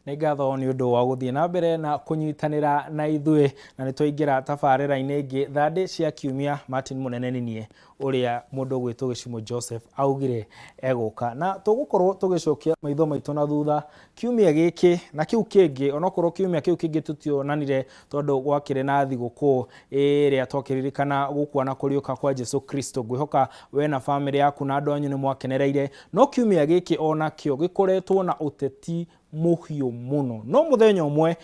Nĩ ngatho nĩ ũndũ wa gũthiĩ na mbere na kũnyitanĩra na ithuĩ, na nĩ twaingĩra tabarĩra-inĩ ĩngĩ thandĩ cia kiumia. Martin Mũnene nĩ niĩ ũrĩa mũndũ ũgwĩtwo Gĩcumo Joseph augire egũka, na tũgũkorwo tũgĩcokia maitho maitũ na thutha kiumia gĩkĩ na kĩu kĩngĩ, onokorwo kiumia kĩu kĩngĩ tũtionanire tondũ gwakĩrĩ na thigũkũ ĩrĩa twakĩririkana gũkua na kũriũka kwa Jesu Kristo. Ngwĩhoka we na bamĩrĩ yaku na andũ anyu nĩ mwakenereire, no kiumia gĩkĩ onakĩo gĩkoretwo na ũteti mũhiũ mũno. No mũthenya ũmwe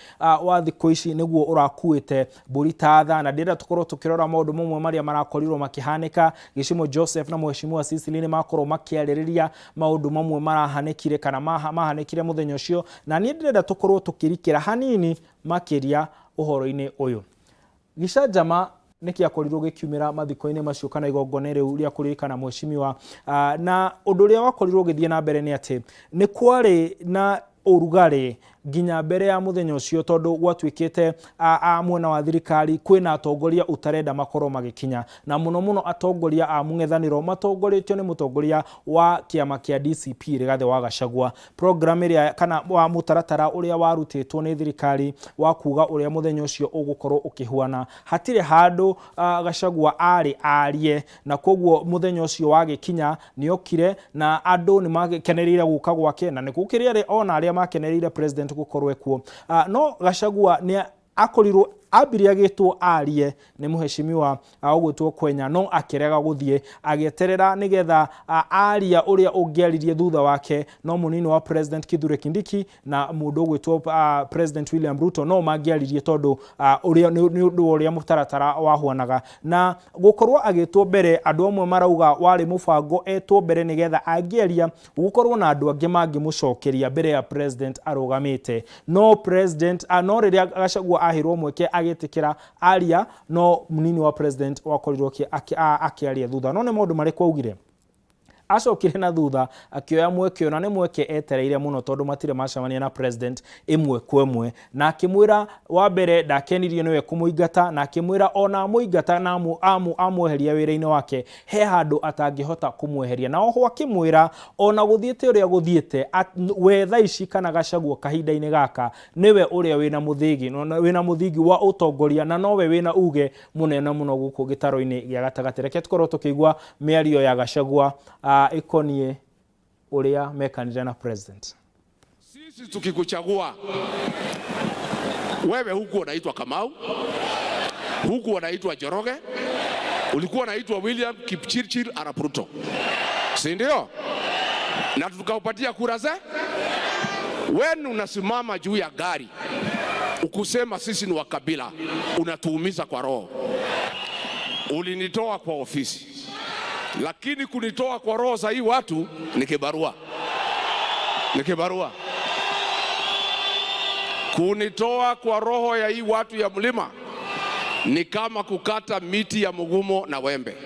wa thikũ ici nĩguo ũrakuĩte mbũri ta tha, na ndĩrenda tũkorwo tũkĩrora maũndũ mamwe marĩa marakorirwo makĩhanĩka. Gĩcimo Joseph na Mheshimiwa Cecily nĩ makorwo makĩarĩrĩria maũndũ mamwe marahanĩkire kana mahanĩkire mũthenya ũcio, na niĩ ndĩrenda tũkorwo tũkĩrikĩra hanini makĩria ũhoro-inĩ ũyũ. Gĩcanjama nĩ kĩakorirwo gĩkiumĩra mathiko-inĩ macio kana igongona rĩu rĩa kũririkana mheshimiwa, na ũndũ ũrĩa wakorirwo ũgĩthiĩ na mbere nĩ atĩ nĩ kwarĩ na ũrugarĩ nginya mbere ya mũthenya ũcio, tondũ gwatuĩkĩte a mwena wa thirikari kwĩna atongoria ũtarenda makorwo magĩkinya, na mũno mũno atongoria a mũng'ethanĩro matongoretio nĩ mũtongoria wa kĩama kĩa DCP Rigathĩ wa Gachagua. Program ĩrĩa kana wa mũtaratara ũrĩa warutĩtwo nĩ thirikari wa kuga ũrĩa mũthenya ũcio ũgũkorwo ũkĩhuana, hatirĩ handũ Gachagua arĩ arie, na koguo mũthenya ũcio wagĩkinya nĩokire na andũ nĩ makenereire gũka gwake, na nĩ gũkĩrĩ arĩa ona arĩa makenereire president gũkorwo ekuo. No Gachagua nĩ akorirwo ambire agĩtwo arie nĩ mheshimiwa ũgwĩtwo Kwenya, no akĩrega gũthiĩ, agĩeterera nĩgetha aria ũrĩa ũngĩaririe thutha wake, no mũnini wa president Kithure Kindiki na mũndũ ũgwĩtwo president William Ruto no mangĩaririe, tondũ ũrĩa nĩ ũndũ wa ũrĩa mũtaratara wahuanaga. Na gũkorwo agĩtwo mbere, andũ amwe marauga warĩ mũbango etwo mbere nĩgetha angĩaria gũkorwo na andũ angĩ mangĩmũcokeria mbere ya president arũgamĩte. No president no rĩrĩa Gachagua aheirwo mweke agĩtĩkĩra aria, no mũnini wa president wakorirwo akĩaria thutha. No nĩ maũndũ marĩkũ augire? Acokire na thutha akĩoya mweke ũyũ, na nĩ mweke etereire mũno tondũ matirĩ macemania na president ĩmwe kwa ĩmwe, na akĩmwĩra wa mbere ndakenirio nĩwe kũmũingata, na akĩmwĩra ona amũingata na amweheria wĩra-inĩ wake he handũ atangĩhota kũmweheria. Na oho akĩmwĩra ona gũthiĩte ũrĩa gũthiĩte, we thaa ici kana Gachagua kahinda-inĩ gaka nĩwe ũrĩa wĩna mũthĩgi, wĩna mũthingi wa ũtongoria, na nowe wĩna uge mũnene mũno gũkũ gĩtaro-inĩ gĩa gatagatĩ. Reke tũkorwo tũkĩigua mĩario ya Gachagua ĩkoniĩ ũrĩa mekanire na president. Sisi tukikuchagua wewe, huku unaitwa Kamau, huku unaitwa Njoroge, ulikuwa unaitwa William Kipchirchir Arap Ruto, si ndio? Na tukaupatia kura ze. Wewe unasimama juu ya gari ukusema sisi ni wa kabila, unatuumiza kwa roho. Ulinitoa kwa ofisi, lakini kunitoa kwa roho za hii watu ni kibarua, ni kibarua. Kunitoa kwa roho ya hii watu ya mlima ni kama kukata miti ya mugumo na wembe.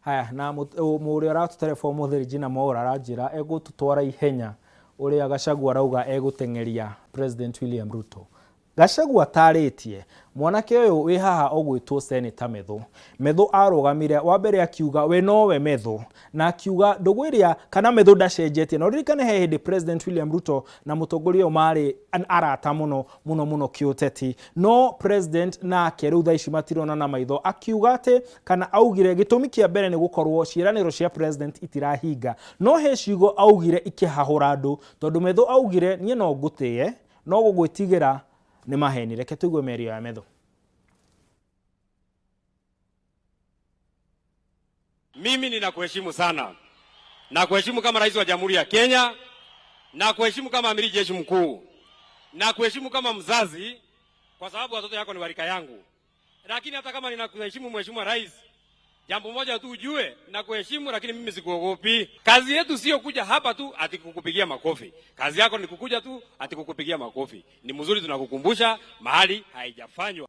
Haya, na mũrĩa ũratũtereba ũmũthĩ Regina Mwaura aranjĩra egũtũtwara ihenya ũrĩa Gachagua arauga egũteng'eria President William Ruto. Gachagua atarĩtie mwanake ũyũ wĩ haha ũgwĩtwo Senator Methu. Methu arũgamire wa mbere akiuga we nowe Methu, na akiuga ndũgũ ĩrĩa kana Methu ndacenjetie. Na ũririkane he hĩndĩ President William Ruto na mũtongoria ũyũ marĩ arata mũno mũno mũno kĩũteti, no president nake rĩu thaa ici matirona na maitho. Akiuga atĩ kana augire gĩtũmi kĩa mbere nĩ gũkorwo ciĩranĩro cia president itirahinga. No he ciugo augire ikĩhahũra andũ, tondũ Methu augire niĩ no ngũtĩe no gũgwĩtigĩra nĩ maheni. Reke tũigue mĩario ya Methu. Mimi ninakuheshimu sana, nakuheshimu kama rais wa Jamhuri ya Kenya, nakuheshimu kama amiri jeshi mkuu, nakuheshimu kama mzazi, kwa sababu watoto yako ni warika yangu. Lakini hata kama ninakuheshimu mheshimiwa rais, jambo moja tu ujue, nakuheshimu lakini mimi sikuogopi. Kazi yetu sio kuja hapa tu ati kukupigia makofi. Kazi yako ni kukuja tu ati kukupigia makofi. Ni mzuri, tunakukumbusha mahali haijafanywa.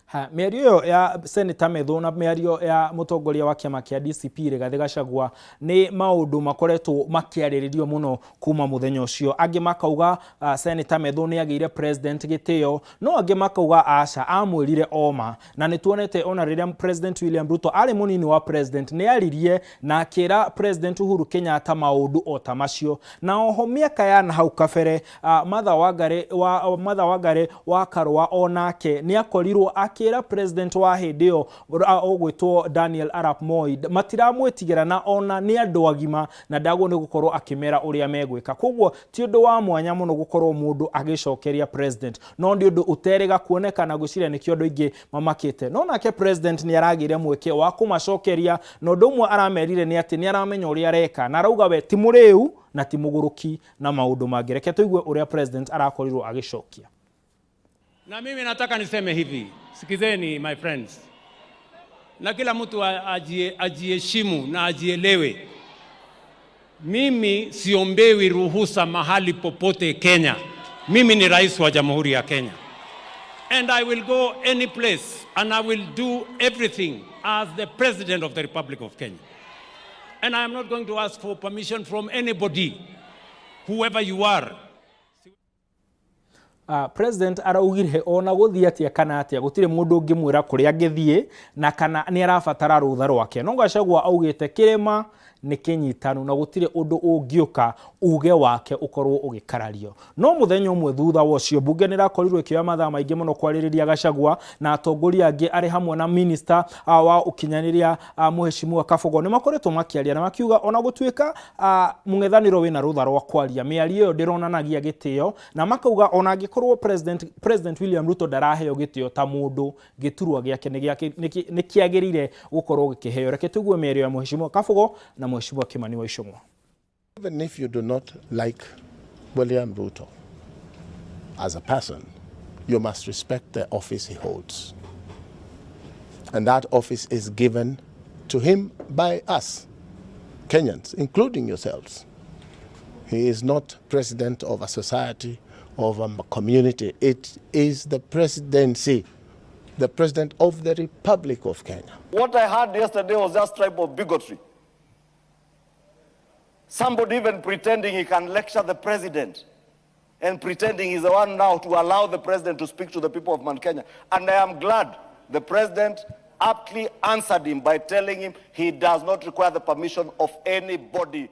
Ha, mĩario ĩyo ya Senator Methu na mĩario ya mũtongoria wa kĩama kĩa DCP Rigathĩ Gachagua nĩ maũndũ makoretwo makĩarĩrĩrio mũno kuma mũthenya ũcio. Angĩ makauga Senator Methu nĩ agĩire president gĩtĩo, no angĩ makauga aca, amwĩrire oma. Na nĩ tuonete ona rĩrĩa President William Ruto arĩ mũnini wa president nĩ aririe na akĩra President Uhuru Kenyatta maũndũ o ta macio. Na oho mĩaka ya na hau kabere Martha Wangari wa Karũa onake nĩ akorirwo akĩra president wa hĩndĩ ĩyo ũgwĩtwo Daniel Arap Moi matiramwĩtigĩra na ona nĩ andũ agima na ndagwo nĩ gũkorwo akĩmera ũrĩa megwĩka. Koguo ti ũndũ wa mwanya mũno gũkorwo mũndũ agĩcokeria president, no nĩ ũndũ ũterĩga kuoneka na gwĩciria nĩkĩo andũ aingĩ mamakĩte. No nake president nĩ aragĩire mweke wa kũmacokeria, na ũndũ ũmwe aramerire nĩ atĩ nĩ aramenya ũrĩa areka, na arauga we ti mũrĩu na ti mũgũrũki na maũndũ mangĩ. Reke tũigue ũrĩa president arakorirwo agĩcokia. Na mimi nataka niseme hivi, sikizeni my friends, na kila mtu ajiheshimu na ajielewe. Mimi siombewi ruhusa mahali popote Kenya. Mimi ni rais wa Jamhuri ya Kenya. And I will go any place and I will do everything as the President of the Republic of Kenya. And I am not going to ask for permission from anybody, whoever you are. President araugire ona gũthiĩ atĩa kana atĩa gũtirĩ mũndũ ũngĩmwĩra kũrĩa angĩthiĩ na kana nĩ arabatara rũtha rwake. No Gachagua augĩte kĩrĩma nĩ kĩnyitanu na gũtirĩ ũndũ ũngĩũka uge wake ũkorwo ũgĩkarario. No mũthenya ũmwe thutha wa ũcio mbunge nĩ ĩrakorirwo ĩkĩoya mathaa maingĩ mũno kwarĩrĩria Gachagua na atongoria angĩ arĩ hamwe na minister wa ũkinyanĩria Mheshimiwa Kabogo nĩ makoretwo makĩaria na makiuga ona gũtuĩka mũng'ethanĩro wĩna rũtha rwa kwaria mĩario ĩyo ndĩronanagia gĩtĩo, na makauga ona angĩkorwo President William Ruto ndaraheo gĩtĩo ta mũndũ, gĩturwa gĩake nĩ kĩagĩrĩire gũkorwo gĩkĩheo. Reke tũigue mĩario ya Mheshimiwa Kabogo na Mheshimiwa Kimani wa Ichung'wa. Even if you do not like William Ruto as a person, you must respect the office he holds. And that office is given to him by us, Kenyans, including yourselves. He is not president of a society, of a community. It is the presidency, the president of the Republic of Kenya. What I heard yesterday was just tribal bigotry. Somebody even pretending he can lecture the president and pretending he's the one now to allow the president to speak to the people of Mount Kenya. And I am glad the president aptly answered him by telling him he does not require the permission of anybody.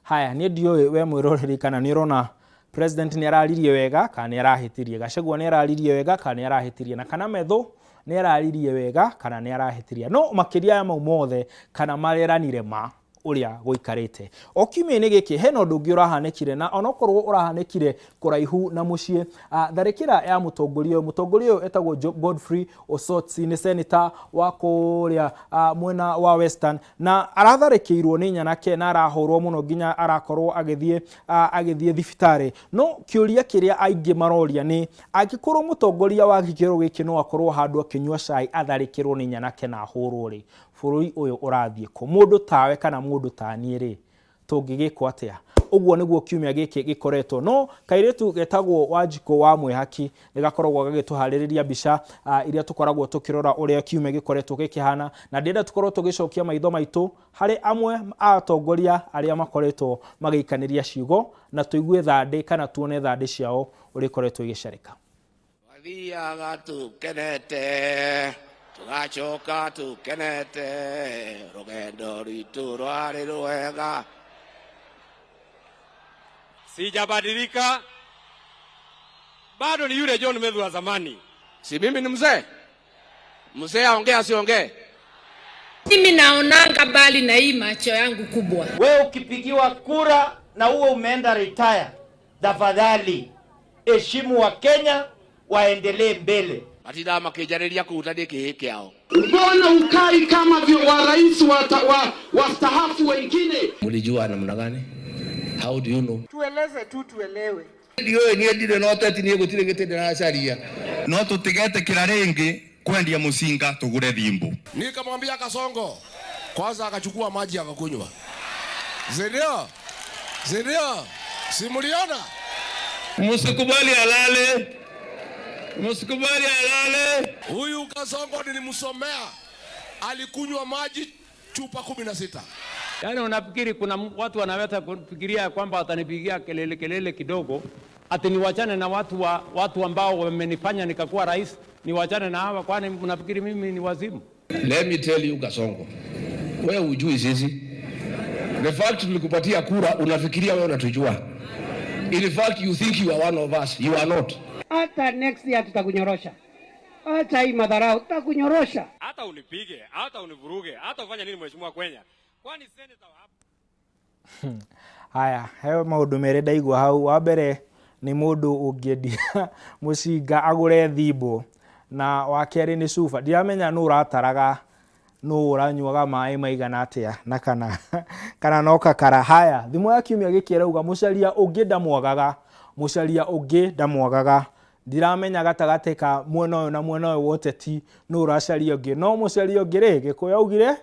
Haya, niĩ ndiũĩ we mwĩroreri kana nĩ ũrona president nĩ araririe wega kana nĩ arahĩtirie, Gachagua nĩ araririe wega kana nĩ arahĩtirie, na kana Methu nĩ araririe wega kana nĩ arahĩtirie. No makĩria ya mau mothe kana mareranire ma ũrĩa gũikarĩte. O kiumia-inĩ gĩkĩ hena ũndũ ũngĩ ũrahanĩkire, na onokorwo ũrahanĩkire kũraihu na mũciĩ, tharĩkĩra ya mũtongoria ũyũ. Mũtongoria ũyũ etagwo Godfrey Osotsi, nĩ senator wa kũrĩa mwena wa Western, na aratharĩkĩirwo nĩ nyanake na arahũrwo mũno nginya arakorwo agĩthiĩ thibitarĩ. No kĩũria kĩrĩa aingĩ maroria nĩ angĩkorwo mũtongoria wa gĩkĩro gĩkĩ no akorwo handũ akĩnyua cai atharĩkĩrwo nĩ nyanake na ahũrwo rĩ, bũrũri ũyũ ũrathiĩ kũ? Mũndũ tawe kana mũndũ ta niĩ rĩ, tũngĩgĩkwo atĩa? Ũguo nĩguo kiumia gĩkĩ gĩkoretwo. No kairĩtu getagwo Wanjikũ wa Mwĩhaki nĩ gakoragwo gagĩtũharĩrĩria mbica iria tũkoragwo tũkĩrora ũrĩa kiumia gĩkoretwo gĩkĩhana, na ndĩrenda tũkorwo tũgĩcokia maitho maitũ harĩ amwe a atongoria arĩa makoretwo magĩikanĩria ciugo, na tũigue thandĩ kana tuone thandĩ ciao ũrĩa ikoretwo igĩcarĩka. Twathiaga tũkenete, tũgacoka tũkenete, rũgendo rwitũ rwarĩ rwega. Sijabadilika, bado ni yule John Methu wa zamani. Si mimi ni mzee? Mzee aongee asiongee? Mimi naonanga mbali na hii macho yangu kubwa. Wewe ukipigiwa kura na uwe umeenda retire, tafadhali heshimu wa Kenya waendelee mbele. Matindaga makĩnjarĩria kũu ta ndĩ kĩhĩ kĩao. Mbona ukai kama wa rais wastaafu wengine? Mlijua namna gani? How do you know? Tueleze tu tuelewe. Ndiũĩ niĩ ndirĩ na ũteti, niĩ gũtirĩ gĩtĩ ndĩracaria. No tũtigetĩkĩra rĩngĩ kwendia mũcinga tũgũre thimbu. Nikamwambia Kasongo, kwanza akachukua maji akakunywa. Sindio? Sindio? Si mliona? Msikubali alale. Msikubali alale. Huyu Kasongo nilimsomea, alikunywa maji chupa 16. Yaani unafikiri kuna watu wanaweza kufikiria kwamba watanipigia kelele kelele kidogo ati niwachane na watu ambao wamenifanya nikakuwa rais, niwachane na hawa? Kwani mnafikiri mimi ni wazimu? Let me tell you Kasongo, wewe hujui sisi. The fact tulikupatia kura, unafikiria wewe unatujua. In fact you think you are one of us, you are not. Hata next year tutakunyorosha. Acha hii madharau, tutakunyorosha. Hata unipige, hata univuruge, hata ufanye nini mheshimiwa Kwenya. Kwani senator wa hapa Haya, he maũndũ merĩ ndaigua hau. Wa mbere nĩ mũndũ ũngĩendia mũcinga agũre thimbo, na wa kerĩ nĩ cuba. Ndiramenya nũ ũrataraga nũ ũranyuaga maĩ maigana atĩa na kana no kakara. Haya, thimũ ya kiumia gĩkĩ ĩrauga mũcaria ũngĩ ndamwagaga, mũcaria ũngĩ ndamwagaga. Ndiramenya gatagatĩ ka mwena ũyũ na mwena ũyũ wa ũteti nũ ũracaria ũngĩ, no mũcaria ũngĩ rĩ, Gĩkũyũ augire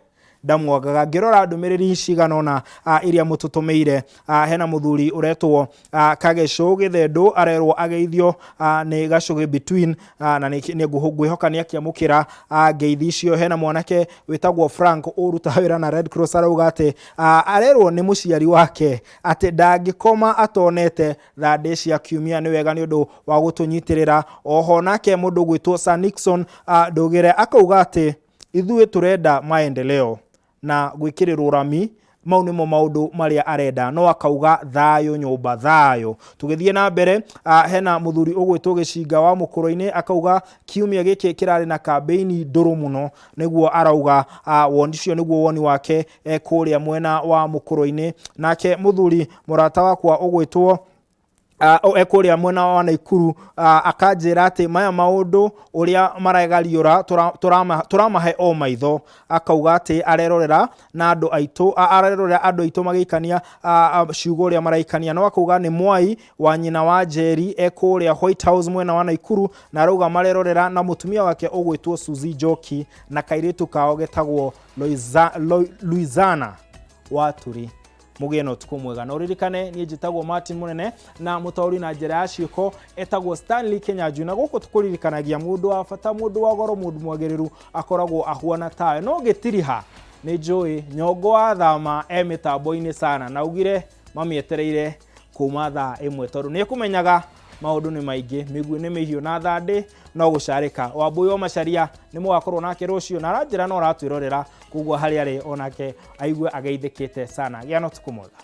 ndamwagaga. Ngĩrora ndũmĩrĩri cigana ũna iria mũtũtũmĩire, hena mũthuri ũretwo Kagecũ Gĩthendũ arerwo ageithio nĩ Gacũgĩ Between, na nĩ ngwĩhoka nĩ akĩamũkĩra ngeithi icio. Hena mwanake wĩtagwo Frank ũrutaga wĩra na Red Cross arauga atĩ arerwo nĩ mũciari wake atĩ ndangĩkoma atonete thandĩ cia kiumia. Nĩ wega nĩ ũndũ wa gũtũnyitĩrĩra. Oho nake mũndũ ũgwĩtwo Sir Nixon Ndũgĩre akauga atĩ ithuĩ tũrenda maendeleo na gwĩkĩrĩrwo rami, mau nĩmo maũndũ marĩa arenda, no akauga thayũ nyũmba thayũ. Tũgĩthiĩ na mbere, hena mũthuri ũgwĩtwo Gĩcinga wa Mũkũrũ-inĩ akauga kiumia gĩkĩ kĩrarĩ na kambĩini ndũrũ mũno, nĩguo arauga woni ũcio nĩguo woni wake kũrĩa mwena wa Mũkũrũ-inĩ. Nake mũthuri mũrata wakwa ũgwĩtwo ekũrĩa mwena wa Naikuru akanjĩra atĩ maya maũndũ ũrĩa maregariũra tũramahe o maitho. Akauga atĩ arerorera na andũ aitũ, arerorera andũ aitũ magĩikania ciugo ũrĩa maraikania, no akauga nĩ mwai wa nyina wa Njeri ekũrĩa White House mwena wa Naikuru, na arauga marerorera na mũtumia wake ũgwĩtwo Suzy Njoki na kairĩtu kao getagwo Luizana Waturi. Mũgĩe na ũtukũ mwega, na ũririkane niĩ njĩtagwo Martin Mũnene na mũtaũri na njĩra ya ciĩko etagwo Stanley Kenyanjui, na gũkũ tũkũririkanagia mũndũ wa bata, mũndũ wa goro, mũndũ mwagĩrĩru akoragwo ahuana tawe, no gĩtiriha nĩ njũĩ nyongo wa thama e mĩtambo-inĩ sana, na augire mamĩetereire kuma thaa 1 tondũ nĩ ekũmenyaga maũndũ nĩ maingĩ, mĩguĩ nĩ mĩhiũ na thandĩ no gũcarĩka. Wambũi wa Macharia nĩ mũgakorwo nake rũciũ, na aranjĩra no aratwĩrorera, koguo harĩa arĩ onake aigue ageithĩkĩte sana. Gĩa na ũtukũ mwega.